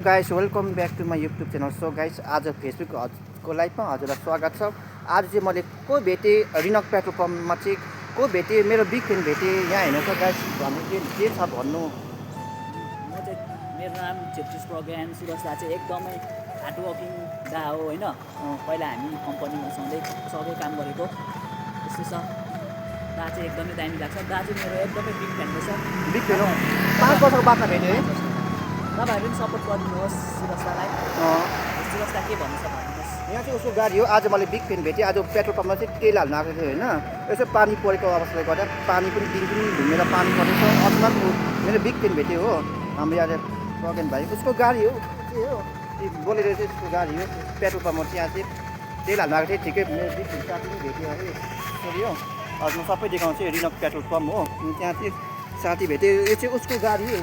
Guys welcome back to my YouTube channel. So guys आज फेसबुकको लाइभमा हजुरलाई स्वागत छ। आज चाहिँ मैले को भेटेँ रिनक पेट्रोल पम्पमा चाहिँ को भेटेँ, मेरो बिग फ्यान भेटेँ। यहाँ हेर्नु छ गाइस, भन्नु के छ भन्नु। मेरो नाम छेत्री प्रज्ञान सुरज दा चाहिँ एकदमै हार्डवर्किङ दा हो होइन। पहिला हामी कम्पनीमा सँगै काम गरेको यस्तो छ। दा चाहिँ एकदमै दामी लाग्छ। दा चाहिँ मेरो एकदमै बिग फ्यान रहेछ। बिग फ्यान हो। 5 वर्षको बादमा भेटेँ है। तपाईँहरू पनि सपोर्ट गरिदिनुहोस् सुरज दालाई। सुरज दा के भन्नु छ भनिदिनुहोस्। यहाँ चाहिँ उसको गाडी हो। आज मैले बिग फ्यान भेटेँ। आज पेट्रोल पम्पमा चाहिँ तेल हाल्नु आएको थियो होइन। यसो पानी परेको अवस्थाले गर्दा पानी पनि दिन घुमेर पानी परेको छ। अचानक मेरो बिग फ्यान भेटेँ हो। हाम्रो यहाँ प्रज्ञान भाइ उसको गाडी हो। के हो बोलेर चाहिँ उसको गाडी हो। पेट्रोल पम्पमा त्यहाँ चाहिँ तेल हाल्नु आएको थियो। ठिकै मेरो बिग फ्यान साथी पनि भेट्यो है। सरी हो, हजुर म सबै देखाउँछु। रिनक पेट्रोल पम्प हो। त्यहाँ चाहिँ साथी भेटेँ। यो चाहिँ उसको गाडी हो,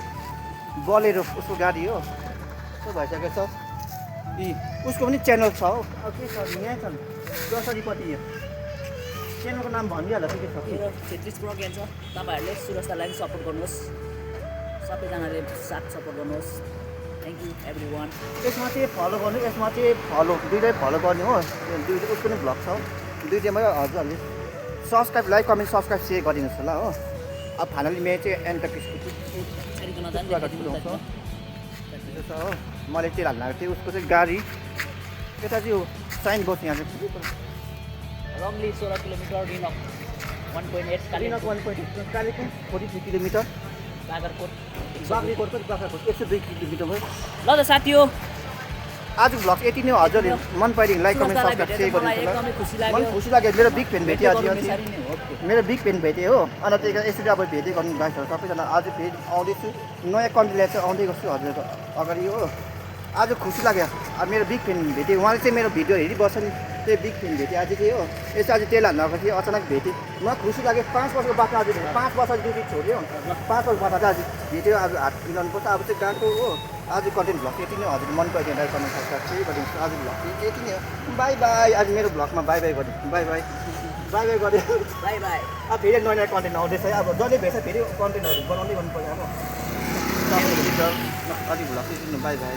बोलेरो उसको गाडी हो। कस्तो भइसकेको छ। उसको पनि च्यानल छ हो। अब के छ यहाँ छन् ग्रोसरीपट्टि। च्यानलको नाम भनिहाल्छ के छ। मेरो छेत्री प्रज्ञान छ। तपाईँहरूले सुरज दालाई पनि सपोर्ट गर्नुहोस्। सबैजनाले साथ सपोर्ट गर्नुहोस्। Thank you every one. यसमा चाहिँ फलो गर्नु, यसमा चाहिँ फलो दुइटै फलो गर्ने हो। दुइटै उसको पनि भ्लग छ हो। दुइटैमै हजुरहरूले subscribe, like, comment, subscribe, share गरिदिनुहोस् होला हो। अब फाइनली मेरो चाहिँ एन्ड तक हो। मैले तेल हाल्नु आएको थिएँ। उसको चाहिँ गाडी यता चाहिँ हो साइन बोर्ड। यहाँ चाहिँ रङ्गली 16 किलोमिटर, रिनक 1.8, कालीनक 1.8, कालेबुङ 43 किलोमिटर, बाग्राकोट बाग्राकोट पनि बाग्राकोट 102 किलोमिटर भयो। ल त साथी हो, आजको भ्लग यति नै हो। हजुरले मन पराइदिनु, लाइक, कमेन्ट, सब्सक्राइब, सेयर गरिदिनु होला। एकदमै खुसी लाग्यो। मलाई खुसी लाग्यो। मेरो बिग फ्यान भेटेँ आज। हो। मेरो बिग फ्यान भेटेँ हो। अन्त त्यही कारण यसरी अब भेटेँ गर्नु गाइसहरू सबैजना। आज फेरि आउँदैछु, नयाँ कन्टेन्ट ल्याएर चाहिँ आउँदै गर्छु हजुरको अगाडि हो। आज खुसी लाग्यो। अब मेरो बिग फ्यान भेटेँ। उहाँले चाहिँ मेरो भिडियो हेरिबस्छ नि, त्यही बिग फ्यान भेटेँ आज चाहिँ हो। यसो आज तेल हाल्नु आएको थिएँ, अचानक भेटेँ। मलाई खुसी लाग्यो। 5 वर्षको बादमा आज भेटेँ। 5 वर्ष ड्युटी छोड्यो। 5 वर्ष बाद चाहिँ आज भेट्यो। आज हात मिलाउनुपर्छ। अब चाहिँ गएको हो। आज कन्टेन्ट भ्लग यति नै हो। हजुर मन पऱ्यो लाइक, कमेन्ट, सब्सक्राइब चाहिँ गरिदिनुहोस्। आज भ्लग चाहिँ यति नै हो। By by. आज मेरो भ्लगमा बाई बाई गरिदिनु। बाई बाई बाई बाई गरेँ। By by. अब फेरि नयाँ नयाँ कन्टेन्ट आउँदैछ है। अब जसले भेट्छ फेरि कन्टेन्टहरू बनाउँदै गर्नु पर्यो अब। अलिक भ्लग चाहिँ बाई बाई।